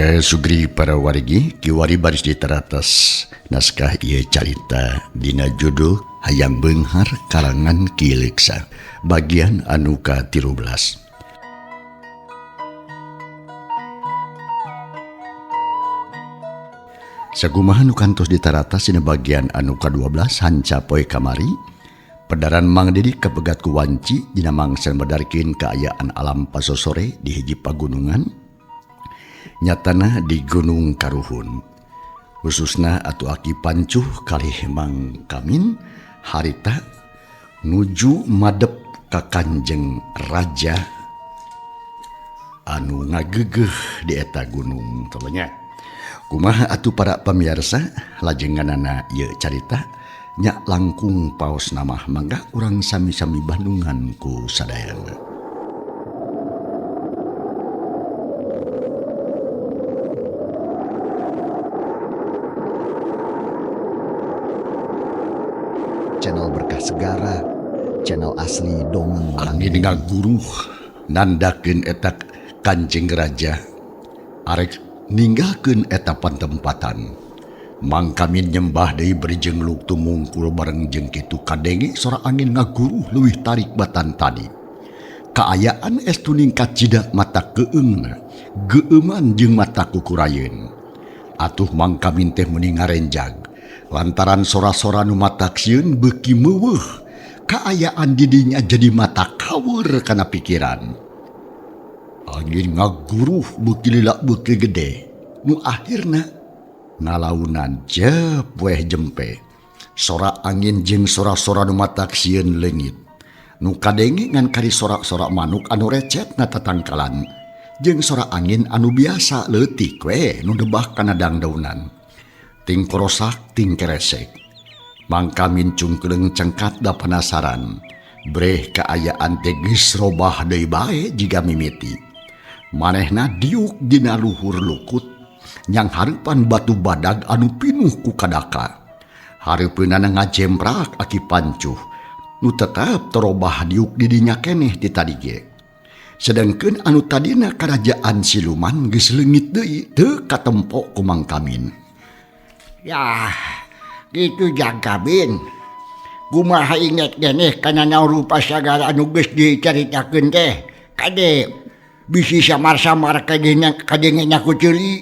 Duka Sugri para wargi kiwari baris diteratas naskah ieu carita dina judul Hayam Beunghar karangan Ki Leuksa bagian anu ka-13. Sakumaha nu kantos ditaratas dina bagian anu ka-12 hanca poe kamari pedaran Mang Dedi kapegat ku wanci dina mangsa medarkeun kaayaan alam pasosore di hiji pagunungan nyatana di Gunung Karuhun, khususna atuh Aki Pancuh kalih Mang Kamin harita nuju madep ka Kanjeng Raja anu ngagegeh di eta gunung tolnya. Kumaha atuh para pamirsa lajenganana ieu carita nya langkung paos namah mangga urang sami-sami bandungan ku sadayana. Channel Berkah Segara, channel asli dongeng Mang Angin Dedi. ngaguruh nandakeun eta Kanjeng Raja arek ninggalkeun eta pantempatan. Mang Kamin nyembah deui bari jengluk tumungkul bareng jeung kitu kadenge sora angin ngaguruh leuwih tarik batan tadi. Kaayaan estu ningkat cida mata keungna, geueuman jeung mata kukurayeun. Atuh Mang Kamin teh meuni ngarenjag lantaran sora-sora nu matak sieun beuki meuweuh. Kaayaan didinya jadi mata kawur kana pikiran. Angin ngaguruh beuki lila beuki gede, nu akhirna ngalaunan jep weh jempe. Sora angin jeung sora-sora nu matak sieun leungit. Nu kadenge ngan kari sorak-sorak manuk anu recet na tatangkalan jeung sora angin anu biasa leutik we nu debah kana dangdaunan. Ting korosak ting keresek. Mang Kamin cungkleung cengkat da penasaran. Breh kaayaan teh geus robah deui bae jiga mimiti. Manehna diuk dina luhur lukut nyang hareupan batu badag anu pinuh ku kadaka. Hareupeunana ngajemprak Aki Pancuh nu tetep torobah diuk di dinya keneh ti tadi ge. Sedengkeun anu tadina karajaan siluman geus leungit deui teu katempo ku Mang Kamin. Yah, gitu Jang Kamin. Kumaha inget keneh kana naon rupa sagala anu geus dicaritakeun teh. Kade bisi samar-samar kadenge nya ku ceuli.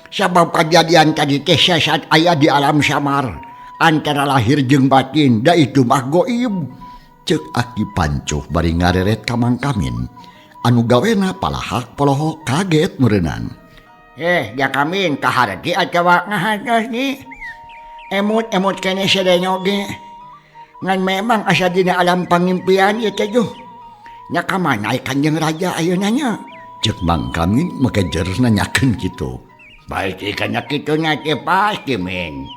Sabab kajadian tadi teh saat aya di alam samar antara lahir jeung batin, da itu mah goib. Ceuk Aki Pancuh bari ngareret ka Mang Kamin. Anu gawena palahak polohok kaget meureunnan. Jang Kamin kaharti atawa ngahatos ni. Emut-emut keneh sadaya oge. Ngan memang asa dina alam pangimpian ieu teh juh. Nya ka mana Kanjeng Raja ayeuna nya? Ceuk Mang Kamin make jeres nanyakeun kitu. Baik kana kitu nya teh pasti min.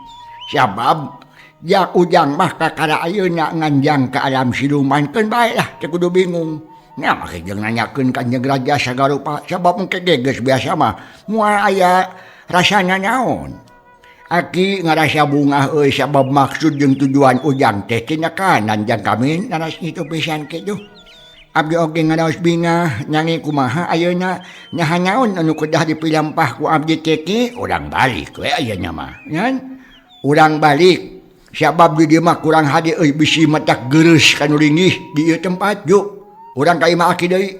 Sabab ja ujang mah kakara ayeuna nganjang ka alam siluman keun bae lah teu kudu bingung. Nya make jeung nanyakeun Kanjeng Raja sagarupa sabab engke ge geus biasa mah moal aya rasana naon. Aki ngarasa bungah euy sabab maksud jeung tujuan ujang teh tina kanan Jang Kamin naras kitu pisan kitu. Abdi oge ngaraos bingah nyangi kumaha ayeuna nyaha naon anu kedah dipilampah ku abdi teh ki urang balik we ayeuna mah ngan urang balik sabab di dieu mah kurang hade euy bisi matak geureus kanu linggih di ieu tempat juk urang ka imah aki deui.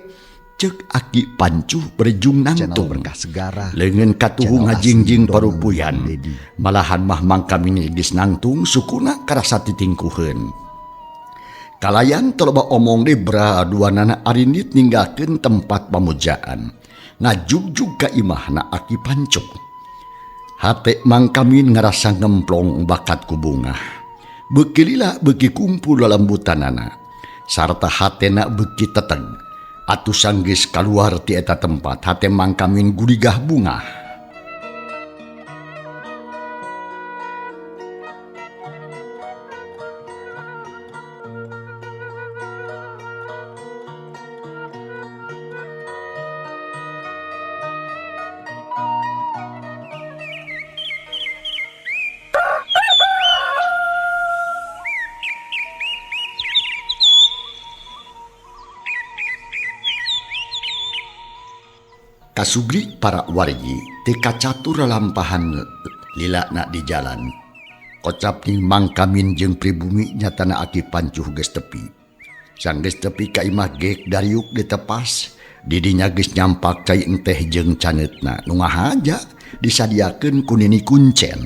Ceuk Aki Pancuh berjung Channel nangtung. Berkah Segara, Leungeun katuhu channel asli ngajingjing dongeng parupuyan. Mang Dedi. Malahan mah Mang Kamin geus nangtung sukuna karasa titingkuheun. Kalayan teu loba omong deui bra duanana arindit ninggalkeun tempat pamujaan. Ngajugjug ka imahna Aki Pancuh. Hate Mang Kamin ngarasa ngemplong bakat ku bungah. Beuki lila beuki kumpul lalembutanana. Sarta hatena beuki teteg. Atuh sanggeus kaluar ti eta tempat hate Mang Kamin guligah bungah. Kasugri para wargi teu kacatur lalampahan lilana di jalan. Kocap ning Mang Kamin jeung pribumi nyatana Aki Pancuh geus tepi. Sanggeus tepi ka imah gek dariuk ditepas, didinya geus nyampak cai enteh jeung caneutna nu ngahaja disadiakeun ku Nini Kuncen.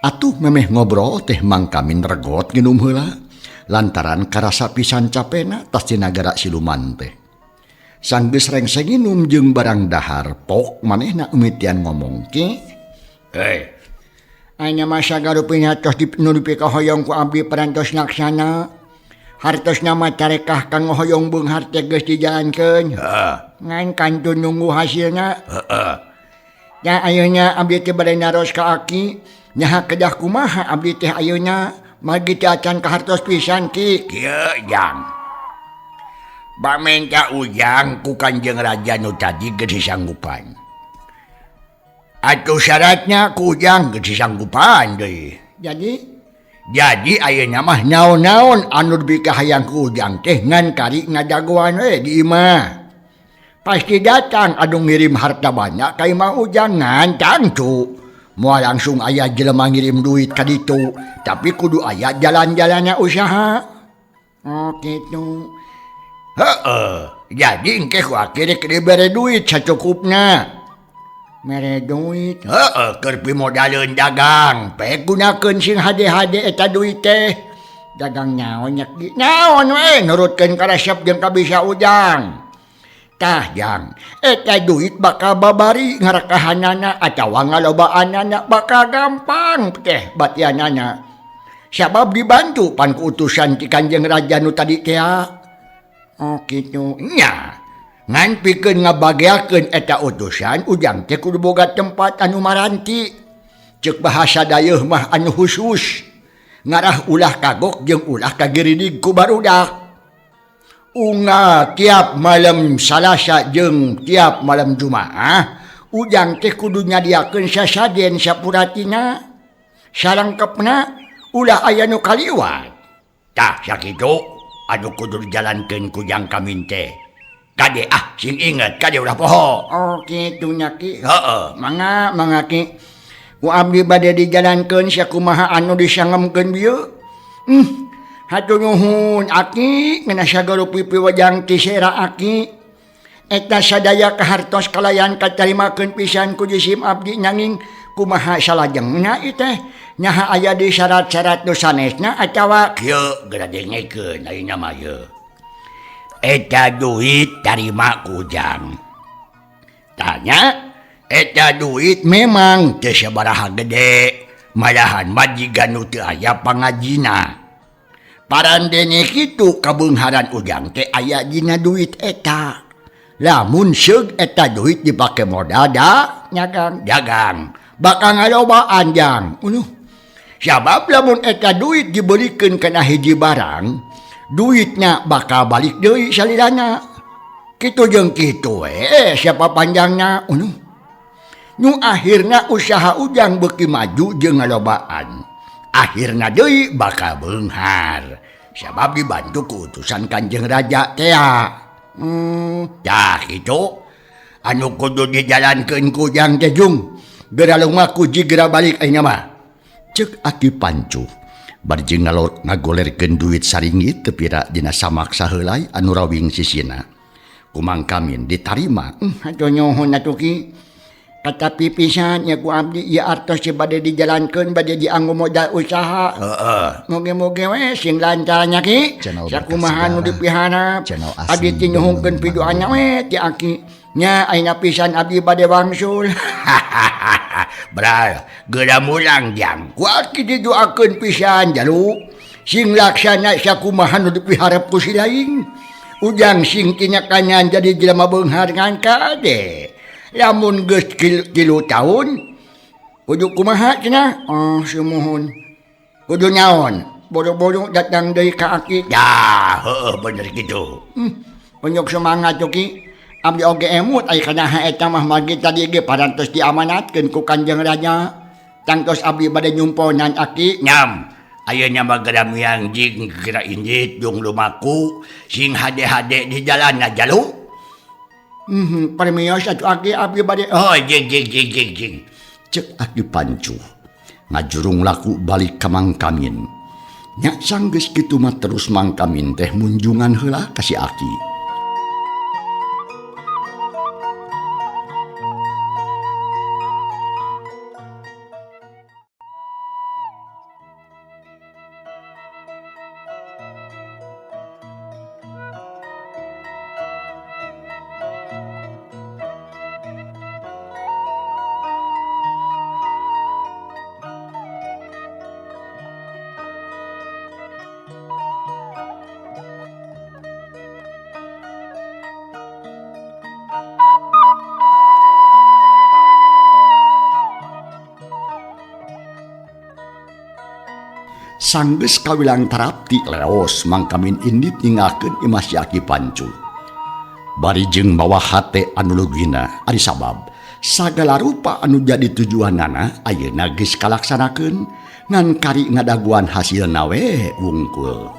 Atuh memeh ngobrol teh Mang Kamin regot nginum heula lantaran karasa pisan capena tas di nagara siluman teh. Sanggeus rengseng nginum jeung barang dahar pok manehna eumitian ngomong ki. Hei. Aya masa garupina tos nu dipikahoyong ku abdi parantos laksana. Hartosna mah tarekah kanggo hoyong beunghar teh geus dijalankeun. Heeh. Ngan kantun nunggu hasilna. Heeh. Ya ayeuna abdi teh bade naros ka aki, nyaha kedah kumaha abdi teh ayeuna margi teh acan kahartos pisan ki. Kieu jang. Pamenta ujang ku Kanjeng Raja nu tadi geus disanggupan. Atuh syaratnya ku ujang geus disanggupan deui. Jadi Jadi ayeuna mah naon-naon anu dipikahayang ku ujang teh ngan kari ngadagoan we di imah. Pasti datang anu ngirim harta banyak ka imah ujang ngan tangtu. Moal langsung aya jelema ngirim duit ka ditu, tapi kudu aya jalan-jalanna usaha. Oh kitu. Heeh, jadi engke ku aki rek dibere duit sacukupna. Mere duit. Heeh, keur pimodaleun dagang, pek gunakeun sing hade-hade eta duit teh. Dagang naon nya ki? Naon we nurutkeun ka resep jeung kabisa ujang. Tah jang, eta duit bakal babari ngarakahanana atawa ngalobaanana bakal gampang teh batianana. Sabab dibantu pan ku utusan ti Kanjeng Raja nu tadi teh. Oh kitu. Nya. Ngan pikeun ngabageakeun eta utusan ujang teh kudu boga tempat anu maranti. Ceuk bahasa dayeuh mah anu khusus. Ngarah ulah kagok jeung ulah kagiridig ku barudak. Unga tiap malam Salasa jeung tiap malam Jumaah ujang teh kudu nyadiakeun sasajen sapuratina. Salengkepna ulah aya nu kaliwat. Tah sakitu anu kudu dijalankeun ku Jang Kamin teh. Kade ah sing inget kade ulah poho. Oh kitu nya ki. Heeh. Mangga mangga ki. Ku abdi bade dijalankeun sakumaha anu disangemkeun bieu. Hatur nuhun aki ngeunah sagala pipi wajang ti sera aki. Eta sadaya kahartos kalayan katarimakeun pisan ku jisim abdi nanging kumaha salajengna ieu teh? Nyaha aya di syarat-syarat nu sanesna atawa kieu geura dengekeun ayeuna mah ieu. Eta duit tarima ku ujang. Tanya eta duit memang teu sabaraha gede, malahan mah jiga nu teu aya pangajina. Parandene kitu kabeungharan ujang teh aya dina duit eta. Lamun seug eta duit dipake modal da nyagang dagang, bakal ngalobaan jang. Uluh. Sabab lamun eta duit dibelikeun kana hiji barang, duitnya bakal balik deui salilana. Kitu jeung kitu we siapa panjangna. Uluh. Nu akhirna usaha ujang beuki maju jeung ngalobaan. Akhirna deui bakal beunghar. Sabab dibantu ku utusan Kanjeng Raja tea. Tah kitu anu kudu dijalankeun ku ujang teh jung. Geura lumaku jigra balik ayeuna mah. Ceuk Aki Pancuh bari jeung ngagolerkeun duit saringgit teu pira dina samak saheulai anu rawing sisina. Ku Mang Kamin ditarima. Hatur nuhun atuh ki. Katapi pisan nya ku abdi ieu artos teh bade dijalankeun bade dianggo modal usaha. Heeh. Mugi-mugi we sing lancar nya ki. Channel Berkah Sakumaha nu Segara. dipiharap. Channel Abdi asli teh nyuhunkeun dongeng piduana Mang we ti aki. Nya ayeuna pisan abdi bade wangsul. Bral, geura mulang jang. Ku aki didoakeun pisan jalu. Sing laksana sakumaha nu dipiharap ku si lain. Ujang sing tinyakanyan jadi jelema beunghar ngan kade. Lamun geus 3 tahun kudu kumaha cenah? Oh, sumuhun. Kudu naon? Boro-boro datang deui ka aki. Dah, heueuh bener kitu. Penyok semangat tuh ki. Abdi oge emut ai kana eta mah margi tadi ge parantos diamanatkeun ku Kanjeng Raja. Tangtos abdi bade nyumponan aki. Nyam. Ayeuna mah geura miang jing geura indit jeung lumaku sing hade-hade di jalan jalu. Permios atuh aki abdi bade. Oh jing jing jing jing jing. Cek Aki Pancuh ngajurung laku balik ka Mang Kamin. Nya sanggeus kitu mah terus Mang Kamin teh munjungan heula ka si Aki. Sanggeus kawilang tarapti leos Mang Kamin indit ninggalkeun imah si Aki Pancuh. Bari jeung mawa hate anu lugina ari sabab sagala rupa anu jadi tujuanana ayeuna geus kalaksanakeun ngan kari ngadaguan hasilna we wungkul.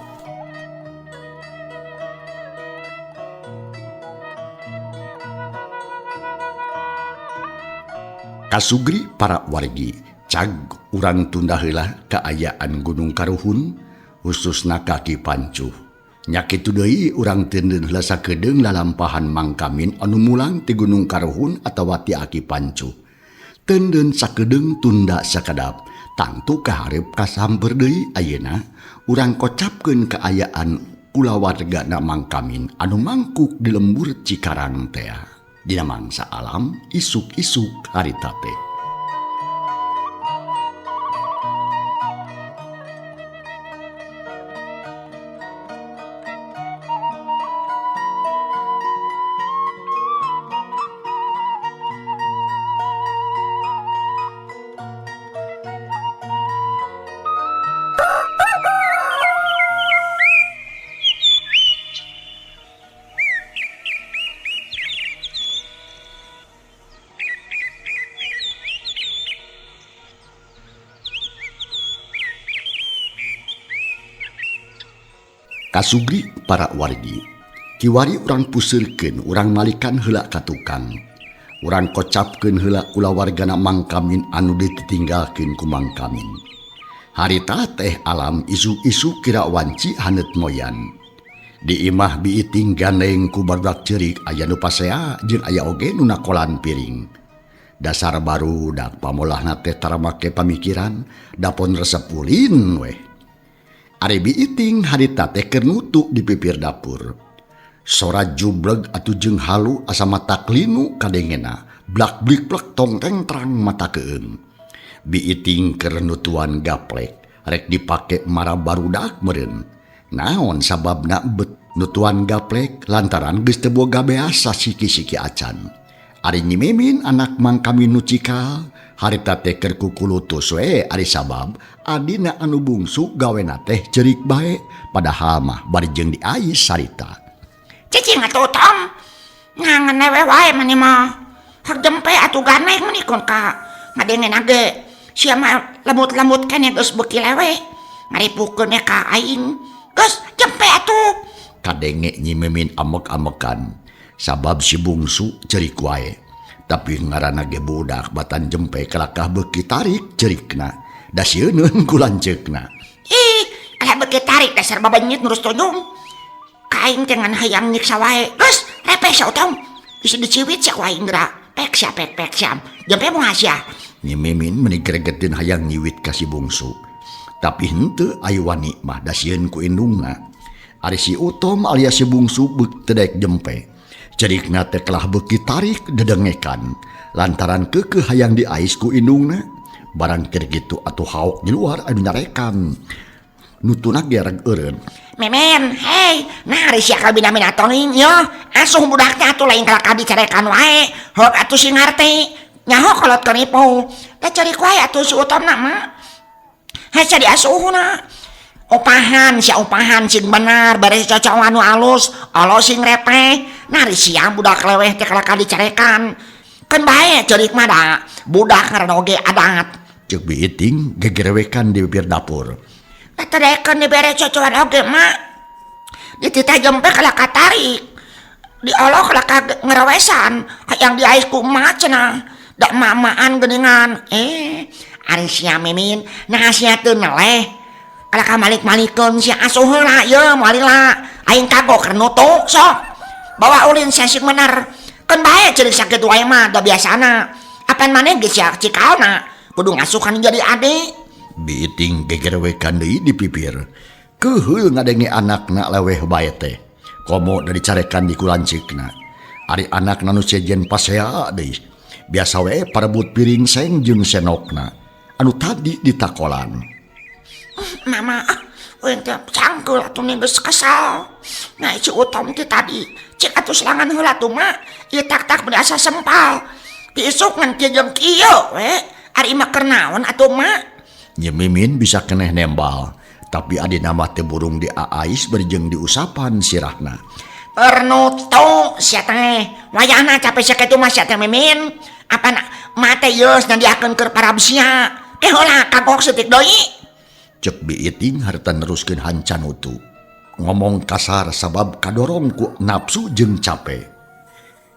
Kasugri para wargi cag urang tunda heula kaayaan Gunung Karuhun khususna ka Ki Pancuh. Nya kitu deui urang teundeun heula sakedeung lalampahan Mang Kamin anu mulang ti Gunung Karuhun atawa ti Aki Pancuh. Teundeun sakedeung tunda sakadap tangtu kahareup kasamper deui ayeuna urang kocapkeun kaayaan kulawargana Mang Kamin anu mangkuk di lembur Cikarang tea. Dina mangsa alam isuk-isuk harita teh. Kasugri para wargi, kiwari urang puseurkeun, urang malikan heula ka tukang. Urang kocapkeun heula kulawargana Mang Kamin anu ditinggalkeun ku Mang Kamin. Harita teh alam isuk-isuk kira wanci haneut moyan. Di imah biiting gandeng ku barudak ceurik aya nu pasea jeung aya oge nu nakolan piring. Dasar barudak pamolahna teh tara make pamikiran, dapon resep ulin weh. Ari biiting harita teh keur nutu di pipir dapur. Sora jubleg atuh jeung halu asa mata klinu kadengena, blak blik plek tongteng terang mata keung. Biiting keur nutuan gaplek, rek dipake mara barudak meureun. Naon sababna bet nutuan gaplek lantaran geus teu boga beasa siki-siki acan. Ari Nyi Mimin anak Mang Kamin nu cikal, harita teh keur kukulutus we ari sabab adina anu bungsu gawena teh ceurik bae padahal mah bari jeung diais sarita. Cicing atuh Tom, ngangen we wae mani mah. Hak jempe atuh ganeng mani kun ka ngadengena ge. Sia mah lembut-lembut keneh geus beuki lewe. Ngaripukeun ka aing. Geus jempe atuh. Kadenge Nyi Mimin amek-amekan. Sabab si bungsu ceurik wae. Tapi ngaranna ge budak batan jempe kalakah beuki tarik ceurikna. Da sieuneun ku lanceukna. Ih, kalah beuki tarik dasar babenyit nurus tojong. Ka aing teh ngan hayang nyiksa wae. Geus, repeh sia Utong. Geus diciwit sia ku aing geura. Pek sia pek pek sia. Jempe moal sia. Nyi Mimin meuni gregeteun hayang nyiwit ka si bungsu. Tapi henteu ayu wani mah da sieun ku indungna. Ari si Utom alias si bungsu beuk teu daek jempe. Cerikna teh kelah beuki tarik dedengekan lantaran keukeuh hayang diais ku indungna. Barang keur kitu atuh haok di luar anu nyarekan. Nutuna ge reg eureun. Memen, hei, nah ari sia kabina-bina toning yo. Asuh budak teh atuh lain kalakah dicarekan wae. Hok atuh sing ngarti. Nyaho kolot keur nipu. Da ceurik wae atuh si Utomna mah. Hese diasuhna. Opahan sia opahan sing benar bari cocokan nu alus, olo sing repeh. Nah ari sia budak leweh teh kalakah dicarekan. Keun bae ceurik mah da budak ngaranna oge adat. Ceuk biiting gegerewekan di bibir dapur. Eta daekeun dibere cocokan oge mah. Dititah jempe kalakah tarik. Diolok lah ka ngerewesan hayang diais ku emak cenah. Da emak-emakan geuningan. Eh, ari sia Mimin, nah sia teu neleh. Kalah ka malik-malikeun sia asuh heula ieu moal lila. Aing kagok keur nutu sok. Bawa ulin sia sing bener. Keun bae ceurik sakitu wae mah da biasana. Apan maneh geus sia cikalna kudu ngasuh jadi ade. Biiting gegerewekan deui di pipir. Keuheul ngadenge anakna leweh bae teh. Komo da dicarekan di kulanceukna. Ari anakna nu sejen pasea deui. Biasa we parebut piring seng jeung senokna anu tadi ditakolan. Mama, ah, euy teh cangkeul atuh geus kesal. Nah, si Utom teh tadi cek atuh selangan heula tuh mak. Ieu tak-tak meuni asa sempal. Ti isuk ngan kieu jeung kieu we. Ari mah keur naon atuh mak? Nyi Mimin bisa keneh nembal, tapi adina mah teu burung diaais bari jeung diusapan sirahna. Ernutu sia teh. Wayahna capek sakitu mah sia teh Mimin. Apan mak teh yeus nyadiakeun keur parab sia. Ke heula kagok seutik deui. Cek Biiting harta neruskeun hancanutu. Ngomong kasar sabab kadorong ku nafsu jeung cape.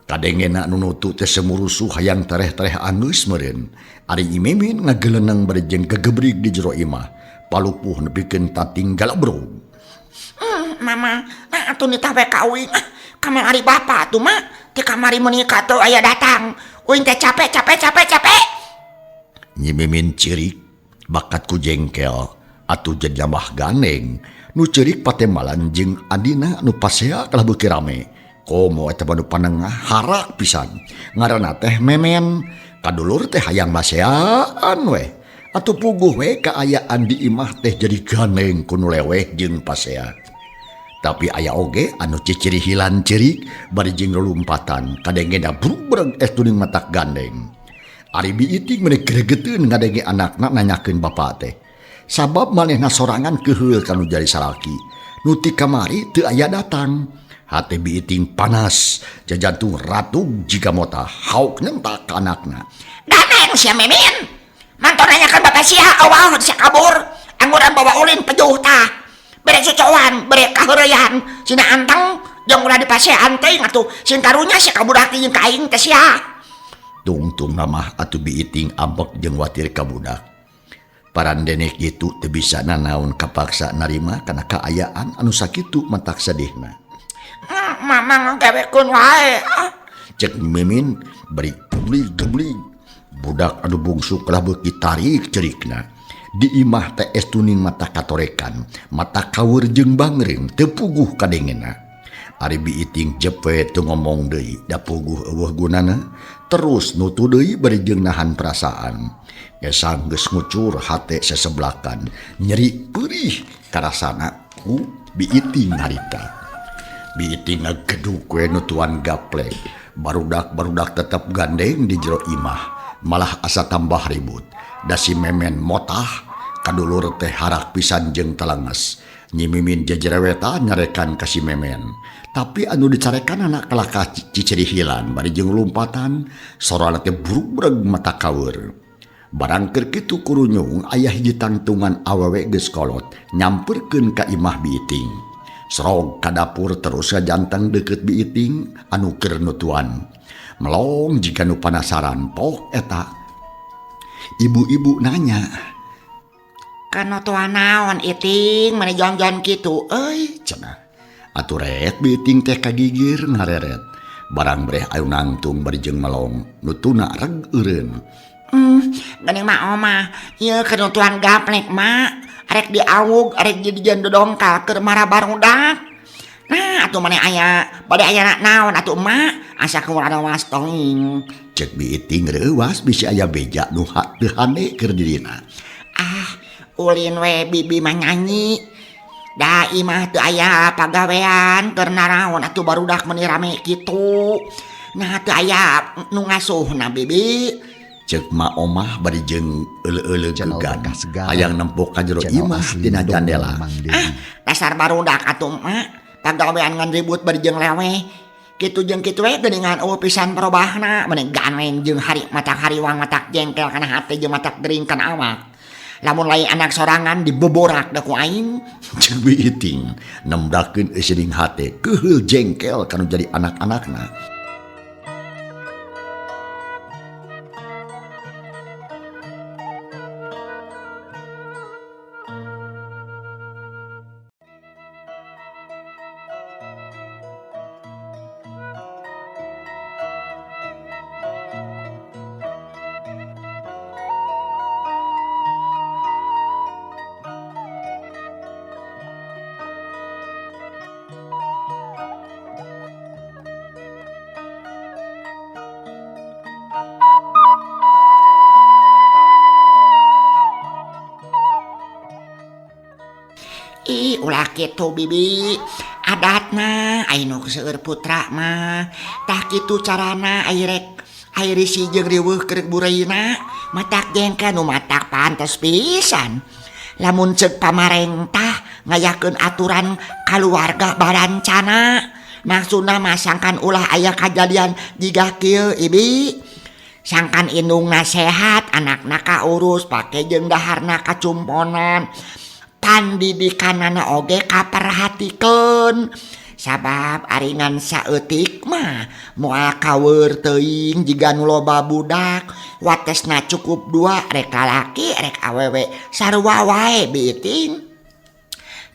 Kadengena nu nutu teh semurusuh hayang tereh-tereh anggeus meureun. Ari Nyi Mimin ngageleneng bari jeung gegebrig di jero imah. Palupuh nepikeun tatinggal brug. Mama, nah atuh nitah we ka uing. Ah, kamari bapa atuh mak. Ti kamari meuni ka teu aya datang. Uing teh capek capek capek capek. Nyi Mimin ceurik bakat ku jengkel atuh jadi nambah gandeng. Nu ceurik patembalan jeung adina nu pasea kalah beuki rame. Komo eta mah nu panengah harak pisan. Ngaranna teh Memen. Kadulur teh hayang maseaan weh. Atuh puguh we kaayaan di imah teh jadi gandeng ku nu leweh jeung pasea. Tapi aya oge anu cicirihilan ceurik bari jeung lulumpatan kadengena brug-breg es tuning matak gandeng. Ari Biiting meuni gregeteun ngadenge anakna nanyakeun bapa teh. Sabab manehna sorangan keuheul kanu jadi salaki. Nu ti kamari teu aya datang. Hate Biiting panas, jajantung ratug jiga mota, hauk nyentak ka anakna. Gandeng sia Mimin. Manton nanyakeun bapa sia awal sia kabur. Angguran bawa ulin pejuh tah. Bere cucoan, bere kaheureuyan, sina anteng jeung ulah dipasean teuing atuh sing karunya sia ka budak jeung ka aing teh sia. Tungtungna mah atuh Biiting ambek jeung watir ka budak. Parandene kitu teu bisa nanaon kapaksa narima kana kaayaan anu sakitu matak sedihna. Mama ngagawekeun wae. Ah. Cek Mimin bari geblig-geblig. Budak anu bungsu kalah beuki tarik cerikna. Di imah teh es tuning mata katorekan, mata kaweur jeung bangreung teu puguh kadengena. Ari Biiting jepe teu ngomong deui, da puguh eueuh gunana, terus nutu deui bari jeung nahan perasaan. Kesang geus ngucur hate seseblakan, nyeri peurih karasana ku Biiting harita. Biiting ngageduk we nutuan gaplek, barudak-barudak tetep gandeng di jero imah, malah asa tambah ribut. Da si Memen motah, kadulur teh harak pisan jeung telenges. Nyi Mimin jejerewetan nyarekan ka si Memen. Tapi anu dicarekan anak kalah ka cicirihilan bari jeung lumpatan, sorana teh brug-breg mata kaweur. Barang keur kitu kurunyung aya hiji tangtungan awewe geus kolot nyamperkeun ka imah Biiting. Serog ka dapur terus ngajanteng deukeut Biiting anu keur nutuan. Melong jiga nu panasaran pok eta. Ibu-ibu nanya, Kanotoan naon Iting meni jongjon kitu euy cenah. Atuh ret Biiting teh kagigir ngareret. Barang breh ayu nangtung bari jeung melong nutuna reg eureun. Geuning mah omah ieu kanotuan gaplek mak. Arek diawug arek jadi dodongkal keur marah barudak. Nah atuh maneh aya bade aya naon atuh emak asa kumaha rawas tong. Cek Biiting reuwas bisi aya beja nu teu hane keur dirina. Ah, ulin we bibi mah nyanyi. Da imah teu aya pagawean keur naraon atuh barudak meuni rame kitu. Nah teu aya nu ngasuhna bibi. Cek ma omah bari jeung euleuh-euleuh Channel gegan. Berkah Segara. Hayang nempok ka jero Channel imah asli tina dongeng jandela. Mang Dedi. Ah, dasar barudak atuh mak. Pagawean ngan ribut bari jeung leweh. Kitu jeung kitu we geuningan eueuh pisan parobahna meni gandeng jeung hari matak hariwang matak jengkel kana hate jeung matak gering kana awak. Lamun lain anak sorangan diboborak da ku aing. Ceuk Bi Iting nembrakeun eusining hate keuheul jengkel kanu jadi anak-anakna. Ih, ulah kitu bibi. Adatna ai nu seueur putra mah. Tah kitu carana ai rek ai risi jeung riweuh keur bureuna matak jengkel nu matak pantes pisan. Lamun ceuk pamarentah ngayakeun aturan kaluarga barancana. Maksudna mah sangkan ulah aya kajadian jiga kieu ibi. Sangkan indungna sehat, anakna kaurus, pake jeung daharna kacumponan. Pandidikanana oge kaperhatikeun. Sabab aringan saeutik mah moal kaweur teuing jiga nu loba budak. Watesna cukup dua, rek lalaki rek awewe sarua wae biiting.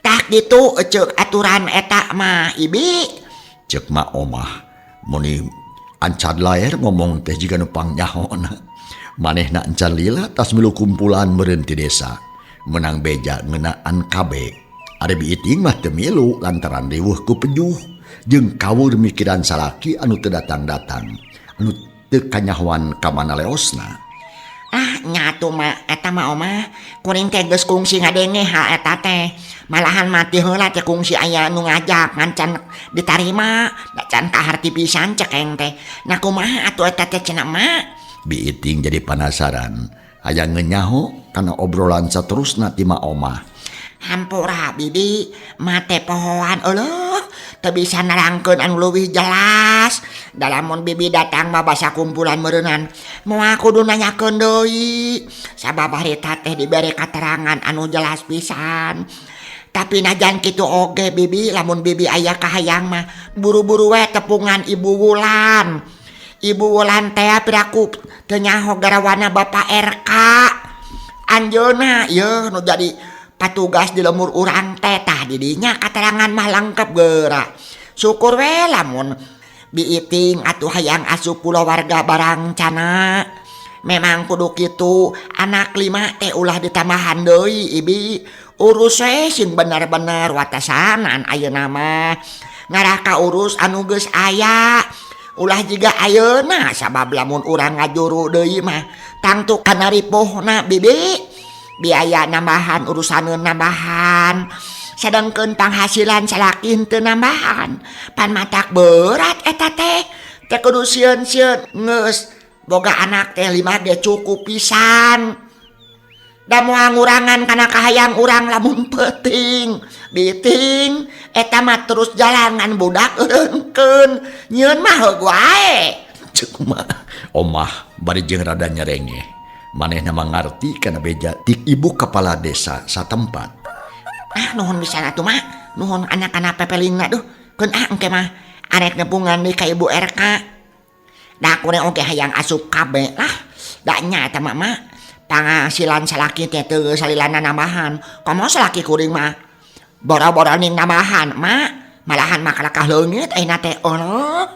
Tah kitu ceuk aturan eta mah ibi. Ceuk mak omah muni ancan laer ngomong teh jiga nu pangnyaona. Manehna encan lila tas milu kumpulan meureun ti desa. Menang beja ngeunaan KB. Ari Bi Iting mah teu milu lantaran riweuh ku pejuh jeung kawur mikiran salaki anu teu datang-datang, anu teu kanyahoan ka mana leosna. Ah, nya atuh mah eta mah omah kuring teh geus kungsi ngadenge hal eta teh. Malahan mati heula teh kungsi aya nu ngajak ngan can ditarima, da can kaharti pisan cekeng teh. Nah kumaha atuh eta teh cenah mak? Bi Iting jadi panasaran. Hayang ngenyaho kana obrolan saterusna ti mak omah. Hampura bibi, mate pohoan eueuh, teu bisa nerangkeun anu leuwih jelas. Da lamun bibi datang mah basa kumpulan meureunnan, moal kudu nanyakeun deui. Sabab harita teh dibere katerangan anu jelas pisan. Tapi najan kitu oge bibi, lamun bibi aya kahayang mah buru-buru we tepungan Ibu Wulan. Ibu Wulan teh piraku teu nyaho garawana Bapak RK. Anjeunna yeuh nu jadi patugas di lemur urang teh tah di dinya katerangan mah lengkap geura. Syukur we lamun Bi Iting atuh hayang asup kulawarga barancana. Memang kudu kitu, anak 5 teh ulah ditambahan deui ibi. Urus we sing bener-bener watasanan ayeuna mah. Ngarah ka urus anu geus aya. Ulah jiga ayeuna sabab lamun urang ngajuru deui mah tangtu kana ripuhna bibi. Biaya nambahan urusaneun nambahan. Sedangkeun panghasilan salaki henteu nambahan. Pan matak berat eta teh. Teh kudu sieun-sieun geus boga anak teh 5 ge cukup pisan. Da moal ngurangan kana kahayang urang lamun peuting. Biting eta mah terus jalan ngan budak eureunkeun. Nyieun mah heug wae. Ceuk mah omah bari jeung rada nyerengeh. Manehna mangarti kana beja ti ibu kepala desa satempat. Ah nuhun pisan atuh mah. Nuhun anak-anak pepelingna duh. Keun ah engke mah arek nepungan deui ka Ibu RK. Da kuring oge hayang asup KB lah. Da nya eta mah mah. Panghasilan salaki teh teu salilana nambahan. Komo salaki kuring mah boro-boro ning nambahan mak. Malahan mah kalakah leungit ayeuna teh eueuh.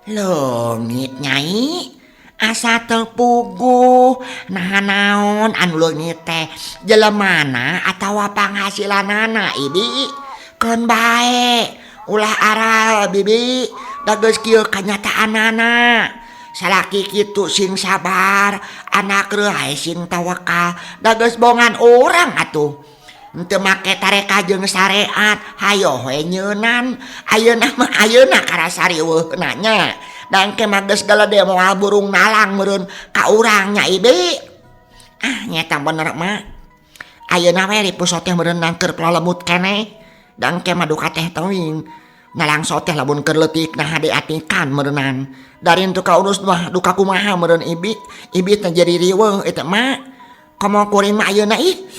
Leungit nyai. Asa teu puguh. Naha naon anu leungit teh jelemana atawa panghasilanana ibi. Keun bae ulah aral bibi. Da geus kieu kanyataanana. Salaki kitu sing sabar, anak reuh sing tawakal, da geus bongan urang atuh. Henteu make tareka jeung syariat, hayoh we nyeunan. Ayeuna mah ayeuna karasa riweuhna nya. Da engke mah geus galede moal burung nalang meureun ka urang nya ibi. Ah nyeta bener mah. Ayeuna we ripuh teh meureun keur palalemut keneh. Da engke mah duka teh teuing. Nalangso teh lamun keur leutik nah diatikan meureunan. Dari teu kaurus mah duka kumaha meureun ibi. Ibi teh jadi riweuh eta mah. Komo kuring mah ayeuna ih.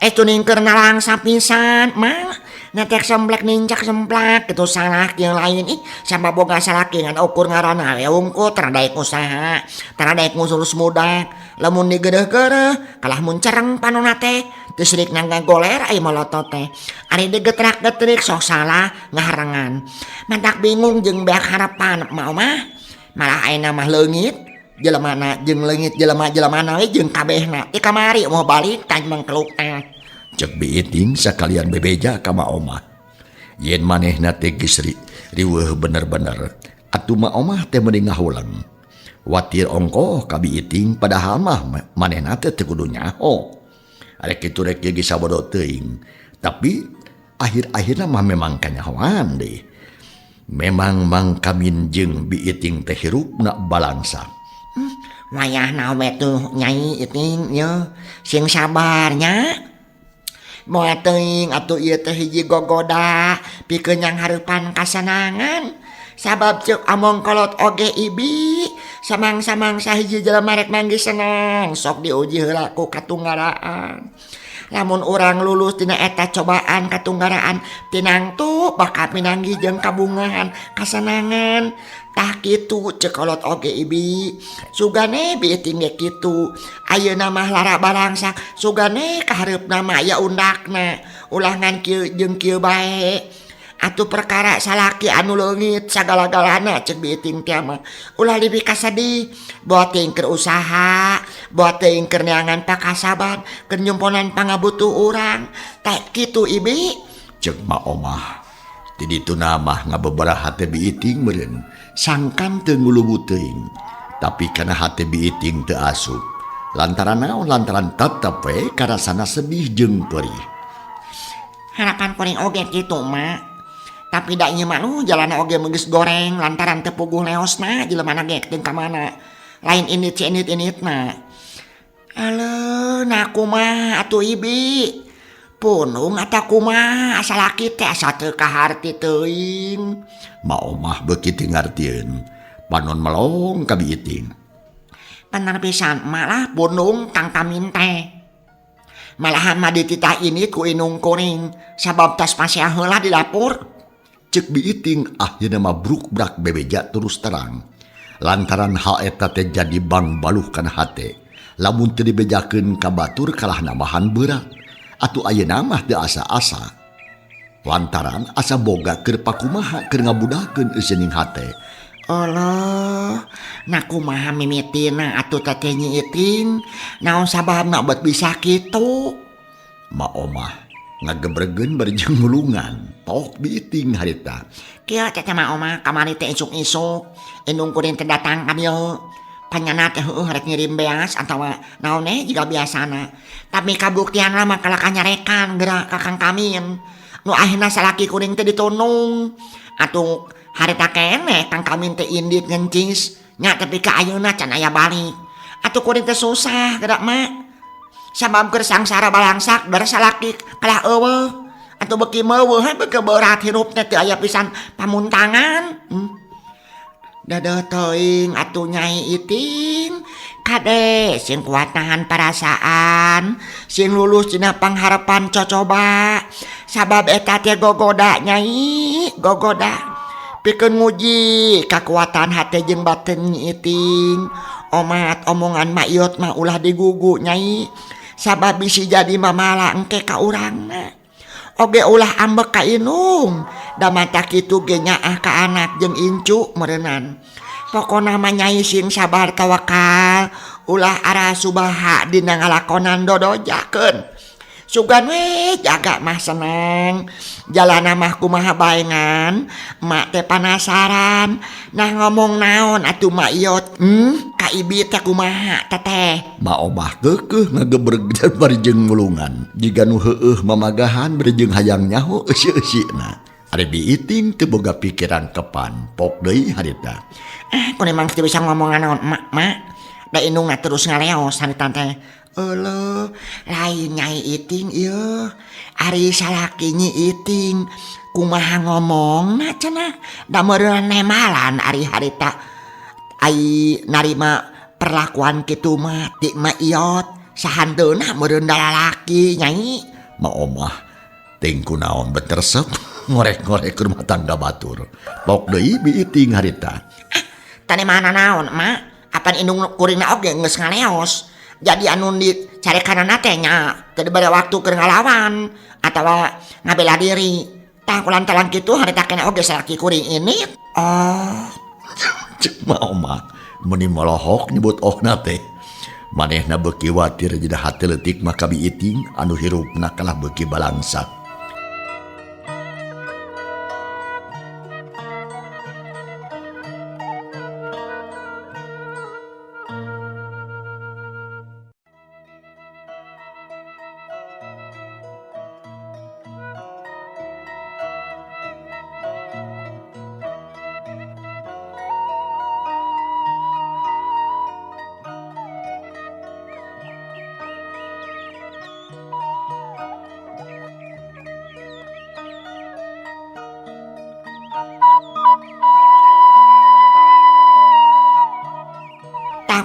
Tuning keur nalangsa pisan mah. Netek semplek nincak semplak gitu salah yang lain ih sabab boga salaki ngan ukur ngaranna we wungkul tara daek usaha tara daek ngurus budak lamun digeureuh-geureuh kalah mun cereng panonna teh teu sirik ngagoler ai molotot teh ari digetrak-getrik sok salah ngaharengan mantak bingung jeung beak harapan mau mah malah ayeuna mah leungit jelemana jeung leungit jelema-jelemana we jeung kabehna ti kamari moal balik tah mangkeluk teh. Cek biiting sakalian bebeja ka Ma Omah. Yen manehna teh geus riweuh bener-bener atuh Ma Omah teh meuni ngahulang. Watir ongkoh ka biiting padahal mah manehna teh teu kudu nyaho. Arek kitu rek ge sabodo teuing. Tapi akhir-akhirna mah memang kanyahoan deui. Memang Mang Kamin jeung biiting teh hirupna balangsa. Wayahna we tuh Nyai Iting ye sing sabar nya. Moal teuing atuh ieu teh hiji gogoda pikeun yang hareupan kasenangan sabab ceuk among kolot oge ibi samang-samang sahiji jelema rek manggih senang sok diuji heula ku katunggaraan lamun urang lulus tina eta cobaan katunggaraan tinangtu bakal pinanggih jeung kabungahan kasenangan tah kitu ceuk kolot oge ibi sugane biiting ge kitu ayeuna mah lara barangsak sugane kahareupna mah aya undakna ulah ngan kieu jeung kieu bae atuh perkara salaki anu leungit sagala-galana ceuk biiting teh mah ulah dipikasedih boa teuing keur usaha boa teuing keur neangan pakasaban keur nyumponan pangabutuh urang teh kitu ibi ceuk Ma Omah. Ti dituna mah ngabebera hate biiting meureun sangkan teu ngulubu teuing tapi kana hate biiting teu asup lantaran naon lantaran tetep we karasana sedih jeung perih. Harapan kuring oge kitu mak tapi da ieu mah nu jalana oge geus goreng lantaran teu puguh leosna jelemana ge teu ka mana lain init si init-initna. Aleuh nah kumaha atuh ibi punung atawa kumaha salaki teh asa teu kaharti teuing. Ma Omah beuki teu ngartieun panon melong ka biiting. Bener pisan malah punung Kang Kamin teh. Malahan mah dititah ini ku inung kuring sabab tas pasea heula di dapur. Ceuk biiting akhirna mah brukbrak bebeja terus terang. Lantaran hal eta teh jadi bang baluh kana hate. Lamun teu dibejakeun ka batur kalah nambahan berat. Atuh ayeuna mah teu asa-asa. Lantaran asa boga keur pakumaha keur ngabudakeun euseuning hate. Allah, nah kumaha mimitina atuh teteh Nyi Iting? Naon sababna bet bisa kitu? Ma Omah ngagebregeun bari jeung ngulungan. Tok biiting harita. Kieu teteh Ma Omah kamari teh isuk-isuk indung kuring teh datang ka dieu. Panyana teh heueuh rek ngirim beas atawa naon eh jiga biasana. Tapi kabuktianna mah kalah kanyarekan geura ka Kang Kamin. Nu akhirna salaki kuring teh ditunung. Atuh harita keneh Kang Kamin teh indit ngencis nya tapi ka ayeuna can aya balik. Atuh kuring teh susah geura mah. Sabab keur sangsara balangsak dar salaki kalah eueuh. Atuh beuki meuweuh beuki berat hirup teh teu aya pisan pamuntangan. Dedeuh teuing atuh Nyai Iting kade sing kuat nahan perasaan sing lulus dina pangharepan cocoba sabab eta teh gogoda Nyai gogoda pikeun nguji kakuatan hate jeung batin Nyi Iting. Omat omongan Mak Iyot mah ulah digugu Nyai sabab bisi jadi mamala engke ka urangna. Oge ulah ambek ka inung da mata kitu ge nyaah ka anak jeung incu meureunan. Pokona mah Nyai sing sabar tawakal ulah ara subaha dina ngalakonan dodojakeun. Sugan we jaga mah seneng jalana mah kumaha baengan mak teh panasaran nah ngomong naon atuh Mak Iyot ka ibi teh kumaha teteh. Ma Omah keukeuh ngagebreg bari jeung ngulungan jiga nu heueuh mamagahan bari jeung hayang nyaho eusi-eusina. Ari biiting teu boga pikiran kepan pok deui harita. Kuring mah teu bisa ngomong naon mak mak da indungna terus ngaleos harita teh. Euleuh lain Nyai Iting ieu ari salaki Nyi Iting kumaha ngomongna cenah da meureun nemalan ari harita ai narima perlakuan kitu mah ti Mak Iyot Sahanteuna meureun da lalaki Nyai. Ma omah ting kunaon bet resep ngorek-ngorek rumah tangga batur. Pok deui biiting harita. Ah, tane mana naon mak? Apan indung kuringna oge geus ngaleos. Jadi anu dicarekanana teh nya teu dibere waktu keur ngalawan atawa ngabela diri. Tah kulantaran kitu harita keneh oge salaki kuring ini. Oh, cek ma omah meuni molohok nyebut ohna teh. Manehna beuki watir dina hate leutik mah ka biiting anu hirupna kalah beuki balangsak.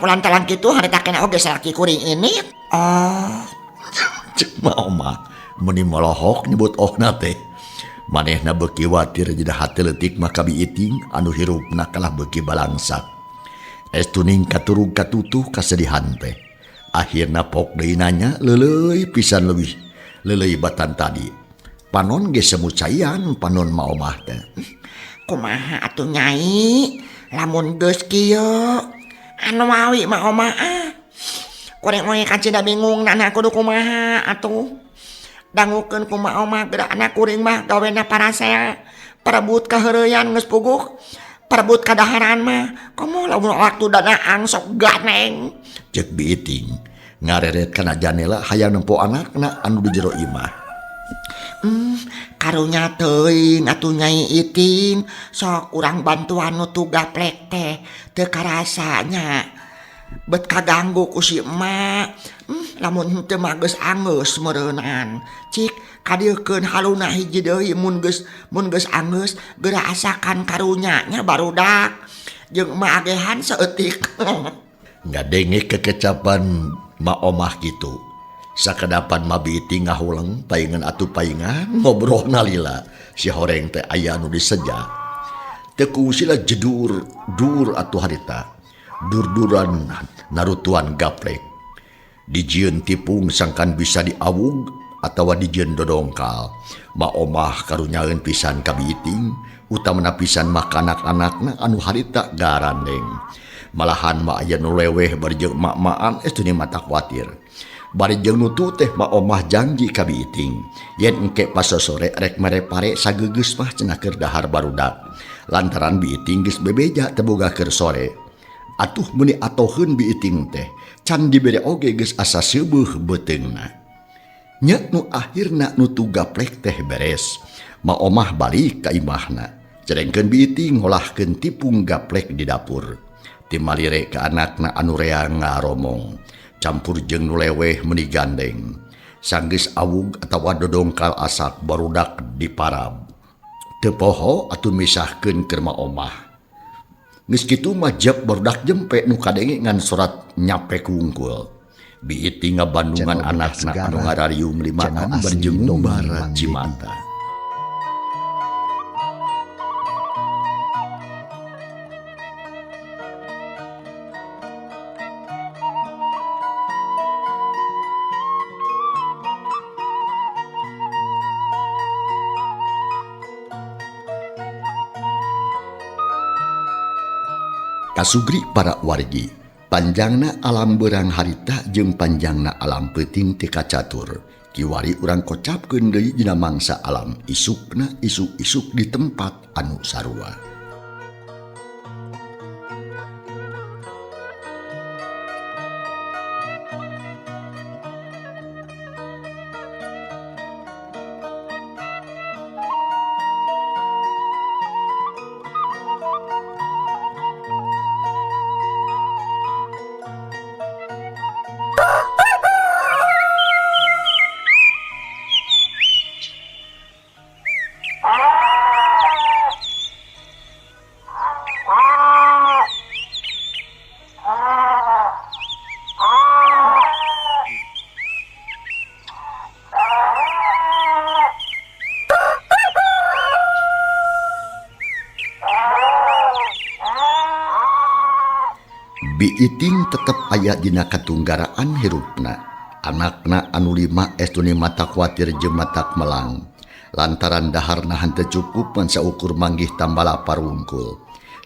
Kulantaran kitu harita keneh oge salaki kuring ini. Oh, cek ma omah meuni molohok nyebut ohna teh. Manehna beuki watir dina hate leutik mah ka biiting anu hirupna kalah beuki balangsak. Estuning katurug katutuh kasedihan teh. Akhirna pok deui nanya leuleuy pisan leuwih leuleuy batan tadi. Panon ge semu caian panon ma omah teh. Kumaha atuh Nyai lamun geus kieu? Anu mawi mah omah ah. Kuring oge kacida bingung nana kudu kumaha atuh. Dangukeun kumaha omah geura anak kuring mah gawena parasea. Parebut kaheureuyan geus puguk. Parebut kadaharan mah. Komo lamun waktu danaang sok ganeng. Ceuk biiting ngareret kana janela hayang nempo anakna anu di jero imah. Karunya teuing atuh Nyai Iting, sok urang bantuan nu gaplek teh teu karasanya. Bet kaganggu ku si emak. Lamun henteu mah geus anggeus meureunan. Cik kadieukeun haluna hiji deui mun geus anggeus geura asakan karunya nya barudak. Jeung emak agehan saeutik. Ngadenge kekecapan ma omah kitu. Sakedapan ma biiting ngahuleng paingan atuh paingan ngobrol nalila si horeng teh aya nu diseja. Teu kuusila jedur dur atuh harita. Dur-duran narutuan gaplek. Dijieun tipung sangkan bisa diawug atawa dijieun dodongkal. Ma omah karunyaeun pisan ka biiting, utamana pisan mah ka anak-anakna anu harita garandeng. Malahan ma aya nu leweh bari jeung mak-makan estu ni mata kuatir. Bari jeung nutu teh ma omah janji ka biiting yen engke pasosore rek mere pare sageugeus mah cenah keur dahar barudak. Lantaran biiting geus bebeja teu boga keur sore. Atuh meuni atoheun biiting teh can dibere oge geus asa seubeuh beuteungna. Nya nu akhirna nutu gaplek teh beres. Ma omah balik ka imahna. Cerengkeun biiting ngolahkeun tipung gaplek di dapur. Timalire ka anakna anu rea ngaromong. Campur jeung nu leweh meuni gandeng. Sanggeus awug atawa dodongkal asak barudak diparab. Teu poho atuh misahkeun keur ma omah. Geus kitu mah jep barudak jempe nu kadenge ngan surat nyape kungkul. Biiting ngabandungan anakna anu ngarariung limaan berjengumbar cimata. Kasugri para wargi, panjangna alam beurang harita jeung panjangna alam peuting teu kacatur. Kiwari urang kocapkeun deui dina mangsa alam isukna isuk-isuk di tempat anu sarua. Biiting tetep aya dina katunggaraan hirupna. Anakna anu lima estuni matak kuatir jeung matak melang. Lantaran daharna henteu cukup ngan saukur manggih tambah lapar wungkul.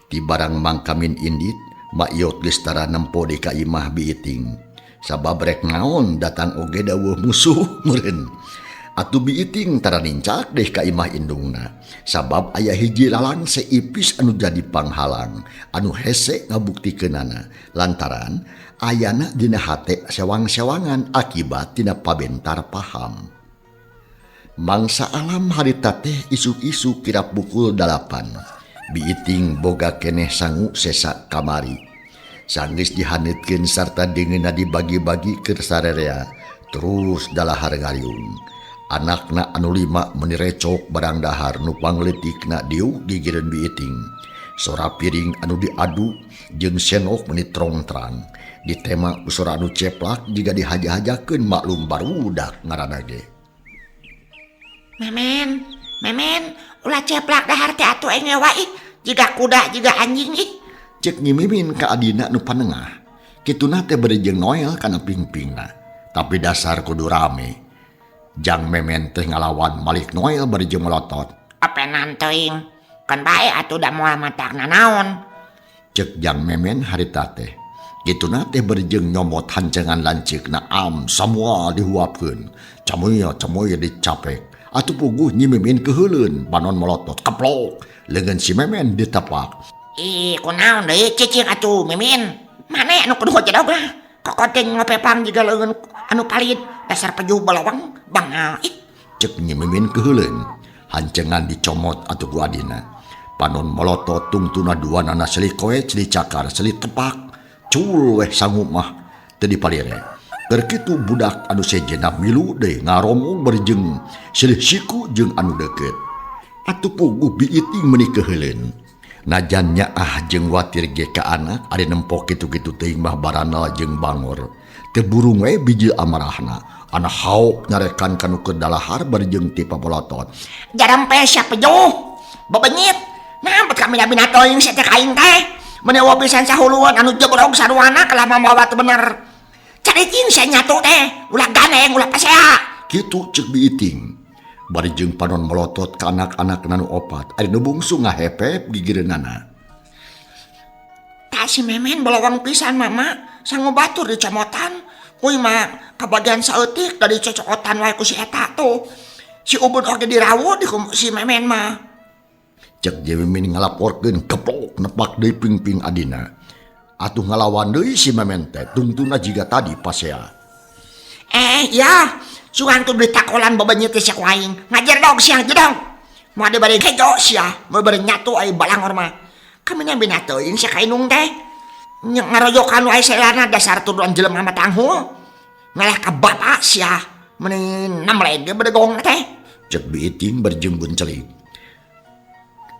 Ti barang Mang Kamin indit, Mak Iyot geus tara nempo di ka imah Biiting. Sabab rek naon datang oge daweuh musuh meureun. Atuh Biiting tara nincak deh ka imah indungna. Sabab aya hiji lalangse ipis anu jadi panghalang, anu hese ngabuktikeunana. Lantaran ayana dina hate sewang-sewangan akibat tina pabentar paham. Mangsa alam harita teh isuk-isuk kirap pukul 8. Biiting boga keneh sangu sesa kamari. Sanggeus dihaneutkeun sarta deungeunna dibagi-bagi keur sarerea, terus dalahar ngariung. Anakna anu lima meuni recok barang dahar nu pangleutikna diuk gigireun Biiting. Sora piring anu diadu jeung senok meuni trongtrang. Ditema ku sora anu ceplak jiga dihaja-hajakeun maklum barudak ngaranna ge. Memen, memen, ulah ceplak dahar teh atuh engewa ih, jiga kuda jiga anjing ih. Cek Nyi Mimin ka adina nu panengah. Kituna teh bari jeung Noel kana pingpingna. Tapi dasar kudu rame. Jang Memen teh ngalawan Malik Noel bari jeung melotot. Apenan teuing, kan bae atuh da moal matakna naon. Cek Jang Memen harita teh. Kituna teh bari jeung nyomot hancengan lanceukna am samua dihuapkeun. Camuy-camuy dicapek. Atuh puguh Nyi Mimin keuheuleun panon melotot keplok leungeun si Memen ditepak. Ih, kunaon deui cicing atuh Mimin. Mane anu kudu jedog lah. Kokoting ngopepang jiga leungeun anu palid dasar pejuh balawang bangal ih. Cek Nyi Mimin keuheuleun. Hancengan dicomot atuh ku adina. Panon melotot tungtuna duanana seuli koe seuli cakar seuli tepak. Cul weh sangu mah teu dipalire. Keur kitu budak anu sejenna milu deui ngaromong bari jeung silih siku jeung anu deukeut. Atuh puguh Biiting meuni keuheuleun. Najan nyaah jeung watir ge ka anak ari nempo kitu-kitu teuing mah baranal jeung bangor. Teu burung we bijil amarahna. Anak haok nyarekan kanu keur dalahar bari jeung ti papolotot. Jarampe sia pejuh. Bebenyit. Nah, bet kami binatoing sia teh ka aing teh. Meuni eueuh pisan sahuluan anu jebrog saruana kalah mamawa teu bener. Caricing sia nyatu teh, ulah gandeng, ulah pasea. Kitu ceuk Biiting. Bari jeung panon melotot ka anak-anak nanu opat, ari nu bungsu ngahepep gigireunana. Tah si Memen bolowong pisan mama, sangu batur dicomotan. Kuy mah kabagian saeutik da dicocokotan wae ku si eta tuh. Si Ubun oge dirawu di si Memen mah. Cek Nyi Mimin ngalaporkeun keplok nepak deui pingping adina. Atuh ngalawan deui si Memen teh tungtuna jiga tadi pasea. Ya, sugan tuh beli takolan bebenyit teh sia ku aing. Ngajar dong siang jedong. Moal dibari kejo sia, moal bari nyatu ai balangor mah. Kami nya binateuing sia ka indung teh. Ngaroyokan wae selana dasar tuduhan jelema mah tanghul. Ngalah ka bapak sia, meuni namleg ge bedegong teh. Cek Biiting berjembun celik.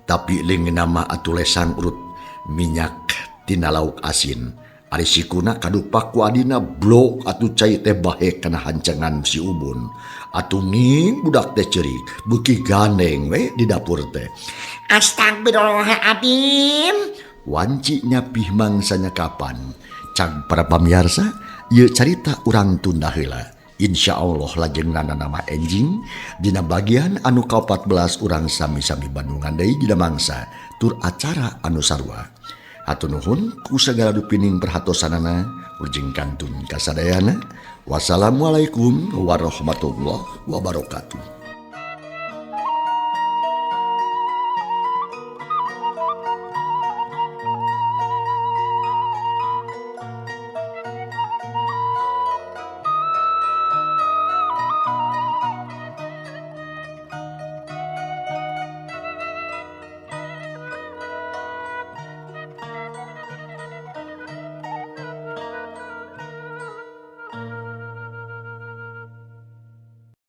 Tapi leungeunna mah atuh lesang urut minyak tina lauk asin. Ari sikuna kadupak ku adina blok atuh cai teh bahe kana hancangan si Ubun. Atuh nging budak teh ceurik, beuki gandeng we di dapur teh. Astagfirullahaladzim. Wanci nyapih mangsanya kapan. Cag para pamiarsa, ieu carita urang tunda heula. Insya Allah lajengna nama enjing dina bagian anu ka-14 urang sami-sami Bandungan deui dina mangsa tur acara anu sarua. Hatur nuhun ku sagala dupining perhatosanana urjing kantun kasadayana. Wassalamualaikum warahmatullahi wabarakatuh.